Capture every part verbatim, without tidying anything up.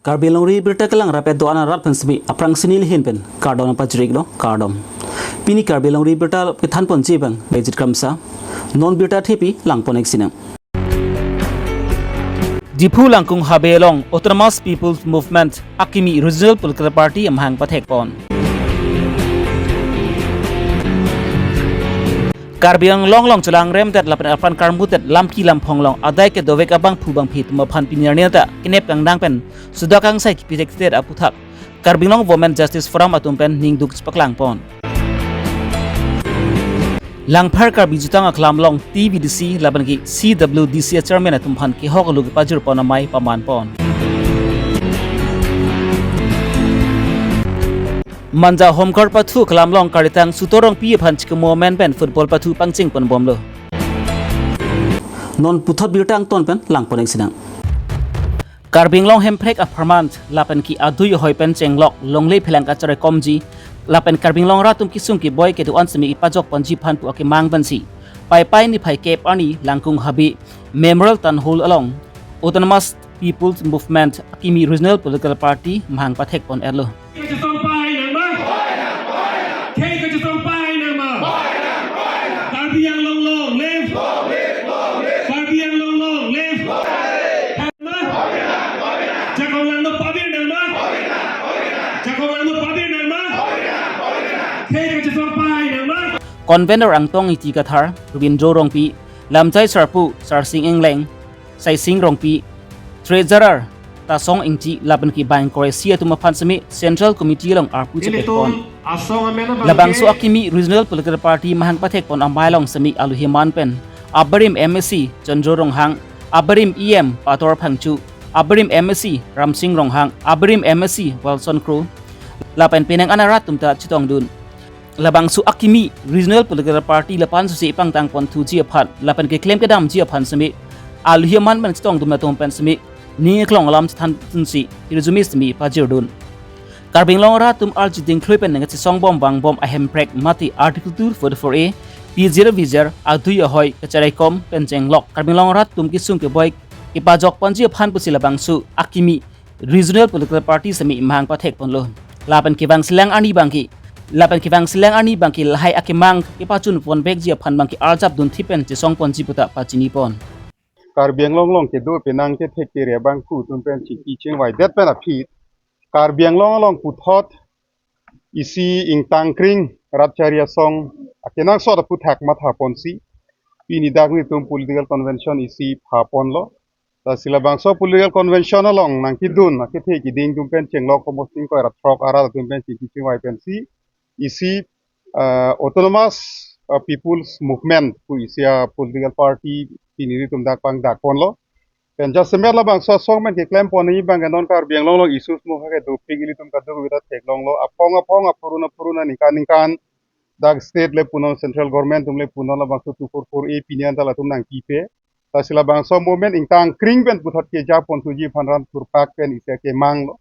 Karbi Longri Birta kelang rapet do-an arat pen semi aphrang sini lihin pen kardom pajrik lo, kardom. Pini Karbi Longri Birta kethan ponji abang Bejit Kramsa. Non birta thepi lang pon-ik sinang. Diphu Langkung Habe along Autonomous People's Movement akimi Regional Political Party amahang pathek pon. Karbi Anglong along chelang remdet lapen apran karmudet lamki lamphong along adai kedovek abangphu bangphi atum aphan pini arni ta kenep kangdang pen sudak kangsai kipi thekthedet aputhak Karbi Anglong Women Justice Forum atum pen ningduk chepaklang pon. Langpher Karbi Jutang Aklam along T V D C lapen ke C W D C a chairman atum aphan kehok alu kepajir pon amei paman pon. Manja Home Guard pathu aklam along Karitang Sutor Rongpi aphan chikimo amen pen football pathu pangcheng pon bomlo. Non puthot birta angton pen lang pon-ik sinang. Karbi Anglong Hemprek apharman lapen ke adui ahoi pen chenglok longle phelang kacherai komji lapen Karbi Anglong rat atum kesung keboi kedo-an semi kepajok ponji aphan pu akemang pensi Paipai niphai kep arni Langkung Habe Memorial Town Hall along Autonomous People's Movement akimi Regional Political Party mahang pathek pon-etlo. Kachetong pahai nang ma? Khei kachetong pahai nang ma? Karbi Anglong long live! Karbi Anglong long live! Ma? Jakong langno pabir nang ma? Jakong langno pabir nang ma? Khei kachetong pahai nang ma? Convener Angtong Ingti Kathar, Rubindro Rongpi, Lamjai Sarpo, Sarsing Engleng, Saising Rongpi, Treasurer Tasong Ingti lapen ke bang koresi atum aphan semi Central Committee along arpu chepek pon. Ilitum asong amen abang Labangso ke akimi Regional Political Party mahang pathek pon amei along semi aluhi man pen abarim M A C Chandro Ronghang, abarim E M Pator Phangcho, abarim M A C Ramsing Ronghang, abarim M A C Wilson Kro lapen penang an arat atum ta chetongdun. Labangso akimi Regional Political Party lapu-an susi pangtang pon thuji aphan lapen keklem kedamji aphan semi aluhi man pen chetongdun atum pen semi ning klong alam chethan dunsi hirjume semi pajirdun. Karbi Anglong arat atum arji dingkhlui pen nangchesong bom vang bom a Hemprek mate Article two forty-four A, P Z V Z, adui ahoi kacherai kom pen chenglok Karbi Anglong arat atum kesung keboi kepajok ponji aphan pusi labangso akimi Regional Political Party semi mahang pathek ponlo. Lapen kevang selang arni abang ke, lapen kevang selang arni abang ke lahai akemang kepachun pon vekji aphan abang ke arjap dunthip pen chesong ponji puta pachini pon. Karbi Anglong along kedo penang kethek kere abangphu atum pen chingki chingvaidet pen aphi Karbi Anglong along puthot isi ingtang kring rat chari asong akenangsot aputhak matha ponsi pini dak nelitum political convention isi pha ponlo. Lasi labangso political convention along nangkedun akethe kiding atum pen chenglok komosting koi ra throk arat atum pen chingki chingvai pensi isi, ah, Autonomous, ah, People's Movement pu isi a political party pini nelitum dak pangdak ponlo. Pen jasemet labangso asong pen keklem pon abang ke non Karbi Anglong along issues mo ha kedopik ilitum kadokave ta theklonglo. Aphong aphong, aphurun aphurun, aningkan ningkan dak state le punon, central government atum le punon, labangso two four four A pini an ta latum nangkipe. Lasi labangso movement ingtang kring pen puthot keja pon thuji aphan ram thurpak pen isi akemang lo.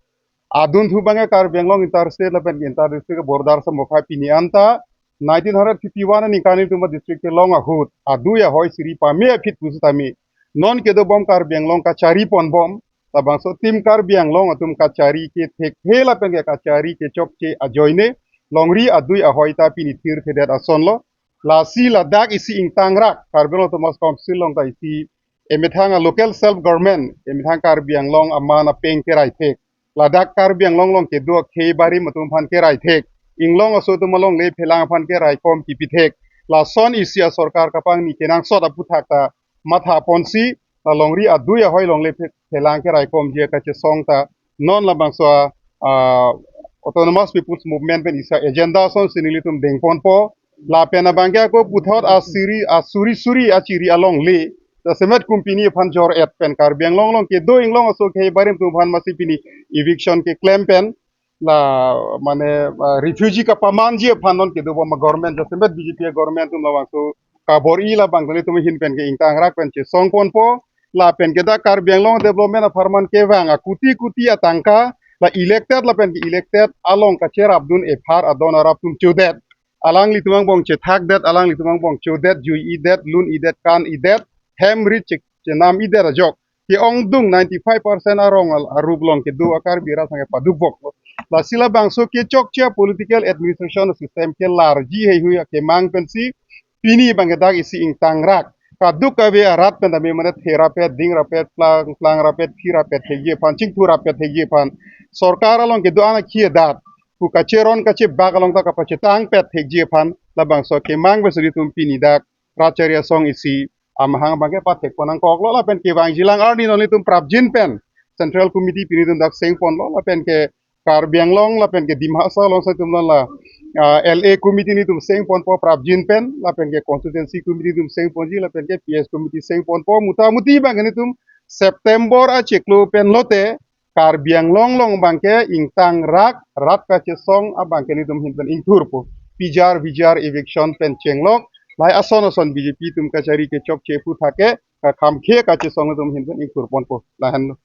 Adunthu abang ke Karbi Anglong inter state lapen inter district border samokha pini an ta nineteen hundred fifty-one aningkan nelitum a district kelong ahut adui ahoi siri pame aphi pusitame non kedobom Karbi Anglong kachari ponbom. Labangso tim Karbi Anglong atum kachari kethekthe lapen ke kachari kechokche ajoine longri adui ahoi ta pini thirthedet asonlo. Lasi ladak isi ingtangrak Karbi Anglong Autonomous Council along ta isi emethang a local self government, emethang Karbi Anglong aman apeng kerai thek, ladak Karbi Anglong along kedo akhei barim atum aphan kerai thek, inglong aso atum alongle phelang aphan kerai kom kipi thek, lason isi a sorkar kapangni kenangsot aputhak ta matha ponsi la longri adui ahoi longle phe-, phelang kerai komji akachesong ta non labangso a, ah, Autonomous People's Movement pen isi a agenda asonsi nelitum dengponpo. Lapen abang ke ako puthot asiri, asuri suri achiri alongle jasemet company aphan jor-et pen Karbi Anglong along kedo inglong aso akhei barim atum aphan masi pini eviction keklem pen la mane, ah, refugee kapamanji aphan non kedobom a government jasemet B J P a government atum labangso kabor-i, labang nelitum ahin pen ke ingtangrak pen chesong ponpo. Lapen ke dak Karbi Anglong development apharman kevang a kuti kuti atangka la elected lapen ke elected along kacherapdun ephar adon arap atum chodet. Alanglitum angbong chethakdet, alanglitum angbong chodet, jui-idet, lun-idet, kan-idet, hem rit che-, chenam-idet ajok. ke-ongdung ninety-five percent arong al-, arup along kedo a-Karbi rat aphan ke paduk boklo. Lasi labangso kechokche political administration system kelarji heihui akemang pensi pini abang ke dak isi ingtangrak. Kadokave arat pen tame mane the rapet, ding rapet, plang, plang rapet, phi rapet thekji aphan, chingthu rapet thekji aphan. Sorkar along kedo-an akhei adat pu kacheron kachebak along ta kapachetangpet thekji aphan labangso akemang pensi nelitum pini dak Rat Chari Asong isi amahang abang ke pathekpon nangkoklo lapen kevangjilang arni non nelitum prapjin pen Central Committee pini nelitum dak sengponlo lapen ke Karbi Anglong lapen ke Dima Hasao along si nelitum la, ah, L A Committee nelitum sengponpo prapjin pen lapen ke Constituency Committee nelitum sengponji lapen ke P S Committee sengponpo, mutamuti abang ke nelitum September achiklo pen lote Karbi Anglong along abang ke ingtangrak, rat kachesong abang ke nelitum ahin pen ingthurpo. Pijar bijar eviction pen chenglok, lahai ason ason B J P atum kachari kechokche aphuthak ke kakhamkhe kachesong atum ahin pen ingthurponpo. Lahenlo.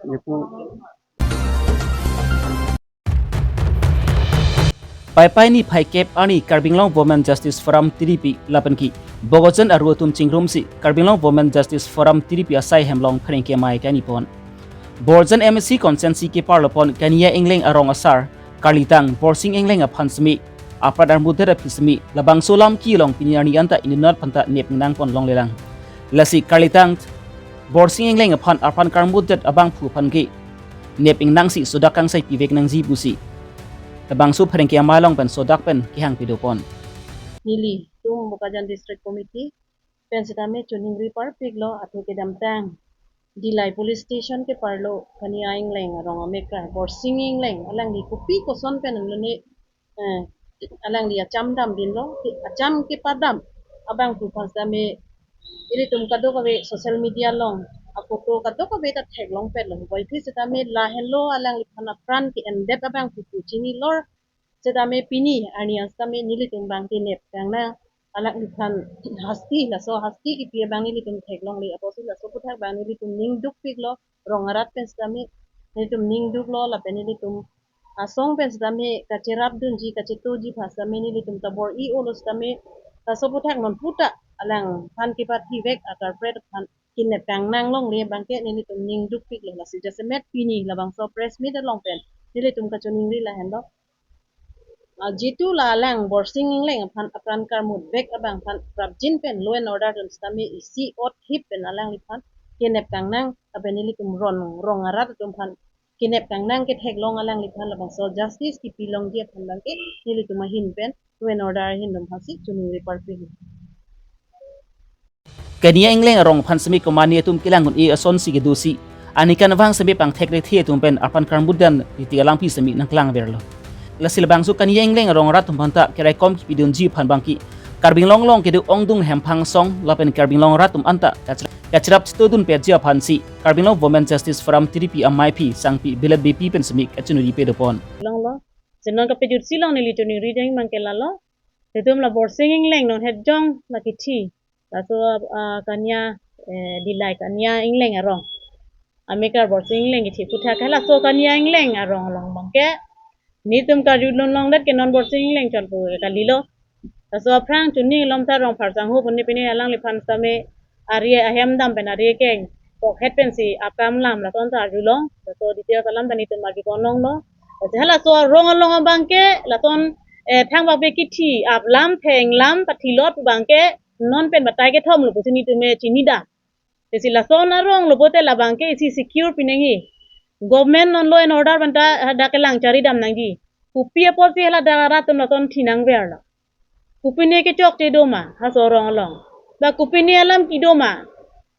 Yepu. Paipai niphai kep arni Karbi Anglong Women Justice Forum T D P lapen ke Bokajan aru atum chingrumsi Karbi Anglong Women Justice Forum T D P asai hem along pherangke amei kanipon. Borjan M A C constituency keparlopon Kania Engleng arong asar karlitang Borsing Engleng aphan semi aprat armudet aphi semi labangso alam kelong pini arni anta inut aphanta nep nangpon longlelang. Lasi karlitang Borsing Engleng aphan apran karmudet abangphu aphan ke nep ingnangsi sodak kangsai pivek nangji pusi labangso pherangke amei along pen sodak pen kehang pidopon. Nelitum Bokajan District Committee pen sitame choningri parpiklo, athe kedamtang Dillai Police Station keparlo Kania Engleng arong amekar Borsing Engleng alangli kopi koson pen lone, eh, alangli acham dam dinlo, acham kepadam abangphu aphan sitame ilitum kadokave social media along aphoto kadokave ta theklongpetlo. Puvoiphit sitame lahenlo alangliphan apran ke-endet abangphu pu chinilor sitame pini arni an sitame nelitum abang ke nep kangnang alangliphan hasti, laso hasti kipi abang nelitum theklongle apotsi laso aphuthak abang nelitum ning dukpiklo, rong arat pen sitame nelitum ning duklo lapen nelitum asong pen sitame kacherapdunji kachetoji aphan sitame nelitum ta bor-i-olo sitame laso aphuthak non puta alangphan kepathivek a-culprit aphan kinep kangnang longle abang ke nelitum ning dukpiklo. Lasi jasemet pini labangso press meet along pen nelitum kachoningri lahenlo. Ah, jitu la alang Borsing Engleng aphan apran karmutvek abangphan prapjin pen law and order atum sitame isi ot hip pen alangliphan kinep kangnang lapen nelitum ron rong arat atum aphan kinep kangnang ketheklong alangliphan labangso justice kipilongji aphan abang ke nelitum ahin pen law and order ahin atum aphansi choningri parpik. Kania Engleng arong aphan semi komane atum kelang un-e asonsi kedosi, aningkanvang semi pangthek rethe atum pen apran karmudet titi alangpi semi nangklangverlo. Lasi labangso Kania Engleng arong arat atum aphanta keraikom kipidunji aphan abang ke Karbi Anglong along kedo ongdung hemphang asong lapen Karbi Anglong arat atum anta kachra-, kachrap chetodunpetji aphansi Karbi Anglong Women Justice Forum T D P amei aphi Sangpi Bilet Beypi pen semi kachiningri pedopon. Longlo. Senon kapejutsi along neli choningri deng abang ke lalo. Itum la Borsing Engleng non het jong la kithi. Laso, ah, Kania, eh, Dillai Kania Engleng arong amekar Borsing Engleng kithi aphuthak ke laso Kania Engleng arong along abang ke nelitum karjulong longdet ke non Borsing Engleng chonpo kalilo. Laso aphrang chuning lom ta rong pharsang ho pune pine alangliphan sitame ari ahem dam pen ari keng pokhet pensi akam lam lason ta arjulong. Laso details alam ta nelitum arjupon longlo. Lasi halaso arong along abang ke lason, eh, thang bak pe kithi aplam thenglam pathilot abang ke non pen batai kethom lo pusi nelitum me chinidam. Lasi lason arong lo pote labang ke isi secure pinangji. Government non law and order pen ta hadak kelang charidam nangji. Kopi apotsi hala dak arat atum lason thinangverlo? Kopine kechokche doma halaso arong along? Ba kopine alam kedo ma?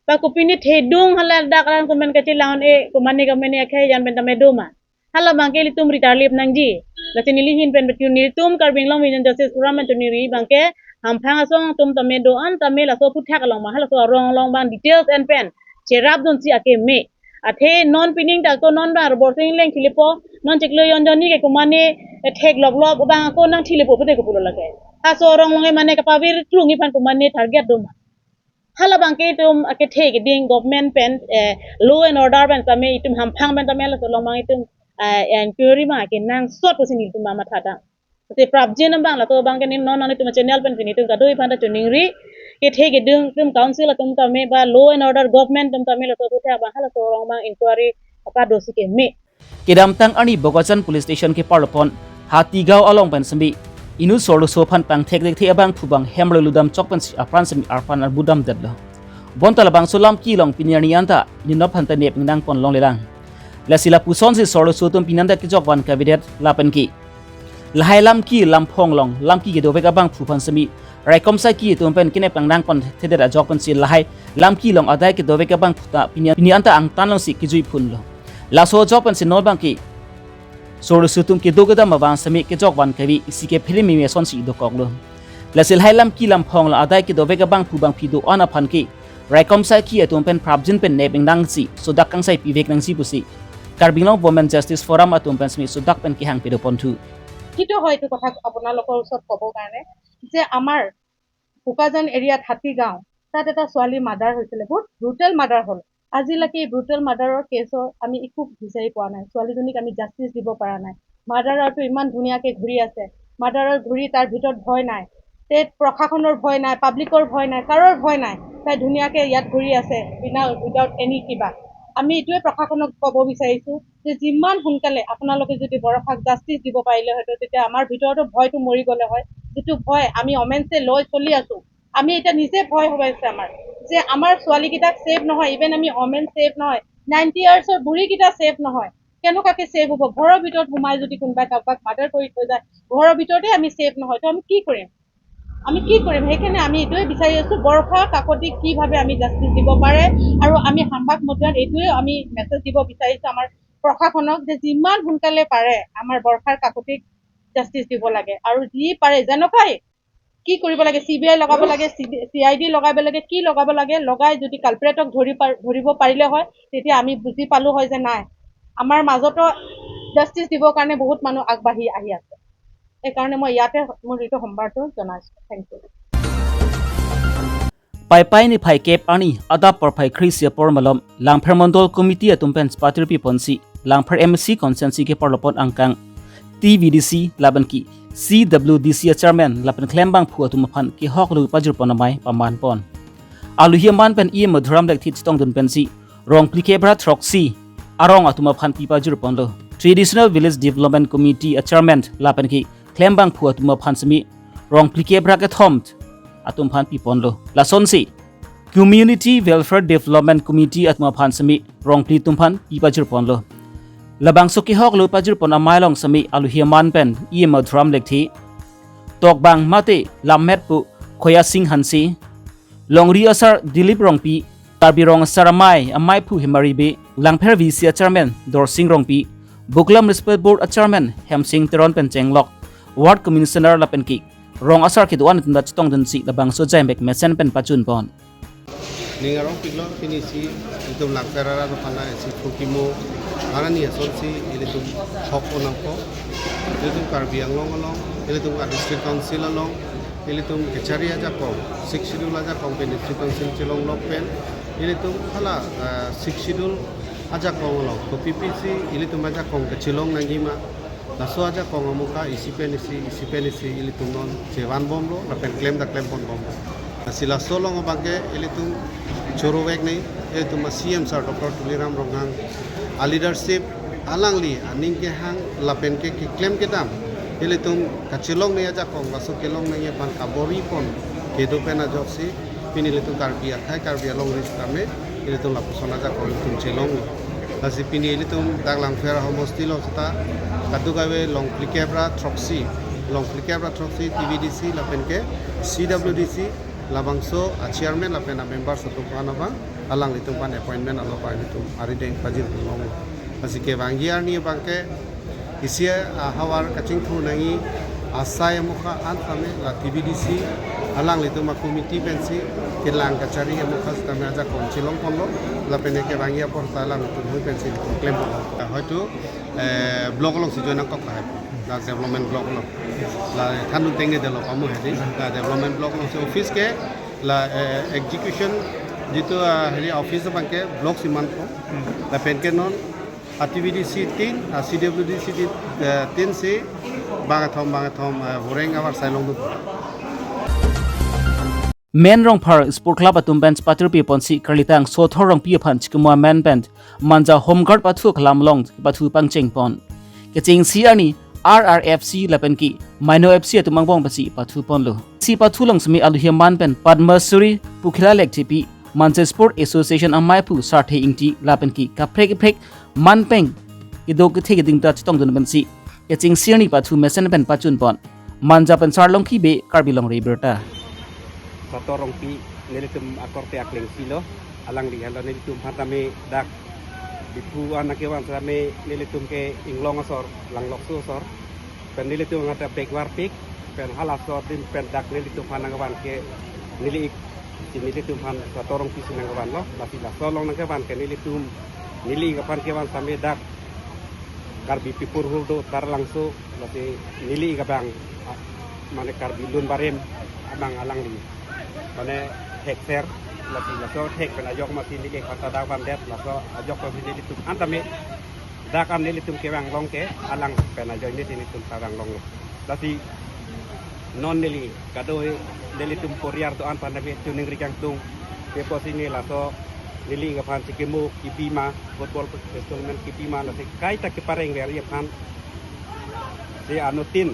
Ba kopine thedung hala dak arat atum pen kachelang un-e komane komane akhei jan pen tame doma? Hala abang ke ilitum ritarlip nangji. Lasi neli ahin pen betul nelitum Karbi Anglong Women Justice Forum pen choningri abang ke hamphang asong atum tame do-an tame laso aphuthak along ma halaso arong along abang details en pen cherapdunsi akeme. Athe non pining ta ako non abang Borsing Engleng thilipo, non chiklo jon jonni ke komane, eh, thek lok lok abang ako nangthilipo pute kopulo lake. Halaso arong along ke mane kapavir klung iphan komane target doma? Hala abang ke itum akethe keding government pen, eh, law and order pen tame itum hamphang pen tame laso along abang itum, eh, inquiry ma kenangsot pusi nelitum mamatha dam. Te prapjin abang laso abang ke neli non non itum channel pen ke nelitum kadokave aphanta choningri. Kethe kedung atum council atum tame ba law and order government atum tame laso aputhak abang halaso arong abang inquiry apa dosi keme. Kedamtang arni Bokajan Police Station keparlo pon Hatigaon along pen semi inut sorloso aphan pangthek thekthe abangphu abang hem roi ludam chok pensi apran semi arpan arbudam detlo. Bonta labangso lamki along pini arni anta inut aphan ta nep ingdang pon longlelang. Lasi lapusonsi sorloso atum pini anta kejok van kavedet lapen ke lahai lamki lamphong along lamki kedovek abangphu aphan semi raikom saiki atum pen kenep ingdang pon thedet ajok pensi lahai lamki along adai kedovek abangphu ta pini, pini anta angtan alongsi kejui phunlo. Laso ajok pensi non abang ke sorloso atum kedo kedam abang semi kejok van kave isi ke phili mimi asonsi dokoklo. Lasi lahai lamki lamphong along adai kedovek abangphu abangphi do-an aphan ke raikom saiki atum pen prapjin pen nep ingdangsi sodak kangsai pivek nangji pusi Karbi Anglong Women Justice Forum atum pen semi sodak pen kehang pedo ponthu. শিক্ষিত হয় এইটো কথা আপোনালোকৰ ওচৰত ক'বৰ কাৰণে যে আমাৰ বোকাজান এৰিয়াত হাতীগাঁও, তাত এটা ছোৱালী মাৰ্ডাৰ হৈছিলে, বহুত ব্ৰুটেল মাৰ্ডাৰ হ'ল। আজিলৈকে এই ব্ৰুটেল মাৰ্ডাৰৰ কেছৰ আমি একো বিচাৰি পোৱা নাই, ছোৱালীজনীক আমি জাষ্টিচ দিব পৰা নাই। মাৰ্ডাৰাৰটো ইমান ধুনীয়াকে ঘূৰি আছে, মাৰ্ডাৰাৰ ঘূৰি, তাৰ ভিতৰত ভয় নাই, তে প্ৰশাসনৰ ভয় নাই, পাব্লিকৰ ভয় নাই, কাৰোৰ ভয় নাই, তাই ধুনীয়াকে ইয়াত ঘূৰি আছে বিনা, উইডাউট এনি কিবা। আমি এইটোৱে প্ৰশাসনক ক'ব বিচাৰিছো যে যিমান সোনকালে আপোনালোকে যদি বৰষাক জাষ্টিচ দিব পাৰিলে হয়তো, তেতিয়া আমাৰ ভিতৰতো ভয়টো মৰি গ'লে হয়। যিটো ভয় আমি অমেনছে লৈ চলি আছো, আমি এতিয়া নিজে ভয় হৈ আছে আমাৰ যে আমাৰ ছোৱালীকেইটাক ছেভ নহয়, ইভেন আমি অমেন ছেভ নহয়, নাইণ্টি ইয়াৰ্ছৰ বুঢ়ীকেইটা ছেভ নহয়। কেনেকুৱাকে ছেভ হ'ব? ঘৰৰ ভিতৰত সোমাই যদি কোনোবাই কাৰোবাক মাৰ্ডাৰ কৰি থৈ যায়, ঘৰৰ ভিতৰতে আমি ছেভ নহয়, তো আমি কি কৰিম? আমি কি কৰিম? সেইকাৰণে আমি এইটোৱে বিচাৰি আছো, বৰষা কাকতি কিভাৱে আমি জাষ্টিচ দিব পাৰে, আৰু আমি হাম্বাক মতিয়াত এইটোৱে আমি মেছেজ দিব বিচাৰিছো আমাৰ প্ৰশাসনক যে যিমান সোনকালে পাৰে আমাৰ বৰষাৰ কাকতিক জাষ্টিচ দিব লাগে, আৰু যি পাৰে যেনেকুৱাই কি কৰিব লাগে, চি বি আই লগাব লাগে, চি আই ডি লগাব লাগে, কি লগাব লাগে, লগাই যদি কালপ্ৰিটক ধৰি পাৰ-, ধৰিব পাৰিলে হয়, তেতিয়া আমি বুজি পালো হয় যে নাই, আমাৰ মাজতো জাষ্টিচ দিবৰ কাৰণে বহুত মানুহ আগবাঢ়ি আহি আছে। এইকাৰণে মই ইয়াতে মোৰ এইটো সম্বাদটো জনাইছো। Thank you. Paipai niphai kep arni adap porphai kre-isi apor malom Langpher Mondol Committee atum pen patirpi ponsi Langpher M A C constituency keparlo pon angkang T V D C lapen ke C W D C a chairman lapen klembangphu atum aphan kehok lui pajir pon amei paman pon. Aluhi aman pen E M Madhuram Lekthe chetongdun pensi Rongphli kep ra throksi arong atum aphan pi pajir ponlo. Traditional Village Development Committee a chairman lapen ke klembangphu atum aphan semi Rongphli kep ra kethom atum aphan pi ponlo. Lasonsi Community Welfare Development Committee atum aphan semi Rongphli atum aphan pi pajir ponlo. Labangso kehok lui pajir pon amei along semi aluhi aman pen E M Madhuram Lekthe, tokbang mate lammet pu Khoya Sing Hanse, longri asar Dilip Rongpi, Karbi Rong Asar Amei, ameiphu Hemari Bey, Langpher V C a chairman Dorsing Rongpi, Bukla Municipal Board a chairman Hemsing Teron pen chenglok ward commissioner lapen ke rong asar kedo-an atum ta chetongdunsi labangso jaimek mesen pen pachun pon. Ning arong piklo, pini si itum Langpher arat aphan isi phukimo arni asonsi ilitum hok onangpo. Ilitum Karbi Anglong along, ilitum a district council along, ilitum kachari ajakong, Sixth Schedule ajakong pen district council chelonglok pen, ilitum hala, eh, Sixth Schedule ajakong along kopi pisi ilitum ajakong kachelong nangji ma. Laso ajakong amukha isi pen isi, isi pen isi ilitum non chevan bomlo, lapen klem ta klem pon bomlo. Lasi laso along abangke ilitum choro vek nei, ilitum a C M sir Doctor Tuliram Ronghang a leadership, alangli aning kehang lapen ke keklem kedam ilitum kachelong nei ajakong, laso kelong nei aphan kabor-i pon kedo pen ajoksi pini ilitum Karbi akhai Karbi along ri sitame ilitum lapuson ajakong ilitum chelong. Lasi pini ilitum dak Langpher ahomosti along seta kadokave Longphli kep ra throksi, Longphli kep ra throksi T V D C lapen ke C W D C labangso a chairman lapen a members atum aphan abang alanglitum aphan appointment alo pa ilitum arideng pajir pon long. Lasi kevangji arni abangke isi ahavar kachingthur nangji asai amukha an tame la T V D C alanglitum a committee pensi kelang kachari amukha sitame ajakong chelong ponlo, lapen kevangji apor ta alanglitum hui pensi klem ponlo. Hoito, eh, block alongsi join nangkok lahai, la development block along. La thandun tengne delo pamu hedi, la development block alongsi office ke la, eh, execution jitu, ah, hedi office abangke block si manpo. Lapen ke non a T V D C tin, a C W D C tin, eh, tin si bangkethom bangkethom, eh, voreng avar sai longdun. Men Rongphar Sport Club atum pen chepatirpi ponsi Karlitang Sothor Rongpi aphan chikimo amen pen Manja Home Guard pathu aklam along pathu pangcheng pon. Kechengsi arni R R F C lapen ke Maino F C atum angbong pensi pathu ponlo. Si pathu along semi aluhi aman pen Padma Shri Pukhila Lekthepi, Manja Sport Association amei aphu Sarthe Ingti lapen ke kaprek kaprek manpeng kedo kethe keding ta chetongdun pensi kechengsi arni pathu mesen pen pachun pon. Manja pen Sarlongki Bey, Karbi Longri Abirta. Sothor Rongpi nelitum akorte akleng silo, alangli hala nelitum aphan tame dak Diphu an nangkevan tame nelitum ke inglong asor, langlokso asor. Pen nelitum angta backward pick, pen halaso adim pen dak nelitum aphan nangkevan ke neli ik, si nelitum aphan Sothor Rongpi si nangkevanlo, lasi laso along nangkevan ke nelitum neli ik aphan kevan tame dak Karbi People Hall do Taralangso, lasi neli ik abang, ah, mane Karbi Lun Barim abang alangli mane thekser, lasi laso thek pen ajok masi neli ik aphan ta dak vandet, laso ajok masi nelitum an tame dak an nelitum kevang along ke alang pen ajoine si nelitum kevang along. Lasi non neli kado nelitum poriyar do-an aphan tame chuning ri kangtung, pepo si ne laso neli ik aphan chikimo kipima, football tournament kipima, lasi kaita kepareng veri aphan si anuttin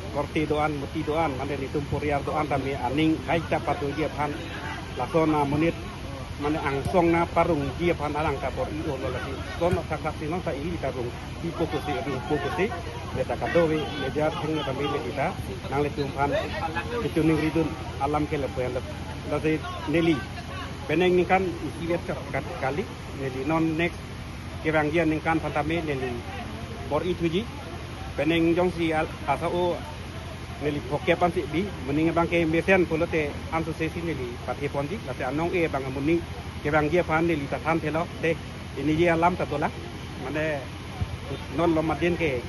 korte do-an, muti do-an, mane nelitum poriyar do-an tame aning kaita patuji aphan, lason amonit mane angsong nangparungji aphan alang ta bor-i-olo, lasi son athak si non ta ili ta rung, ipo pusi, rungpo pusi, neta kadokave media athengno tame neli ta nanglitum aphan kechuning ridun alam ke lapu-an lo. Lasi neli penang ningkan isi vet ka-, ka-, kali, neli non next kevangji aningkan aphan tame neli bor-i thuji. Penang jongsi al-, asa o neli phokep ansi bi, moning abang ke mesen pulote ansose si neli pathe ponji, lasi anong-e abang amoning kevangji aphan neli ta thanthelo, te, iniji alam ta dolang, mane non lo madin ke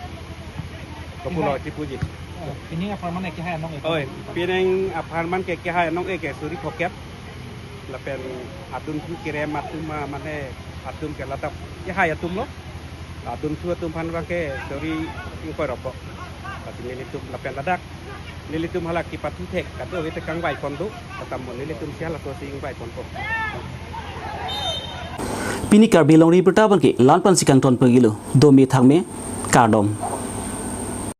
kopulo chipuji. Oh, pining apharman ke kehai anong-e? Oi, pining apharman ke kehai anong-e ke suri phokep. Lapen adunthu kerem atum, ah, mane atum ke ladak kehai atum lo. Adunthu atum aphan abang ke suri ingkoi ropo. Lasi nelitum lapen ladak nelitum hala kepathu thek kadokave te kangvai pon do, katamon nelitum si halaso si ingvai ponpo. Pini Karbi Longri Abirta abang ke la-an pensi kangton pagilo, dome thakme, kardom.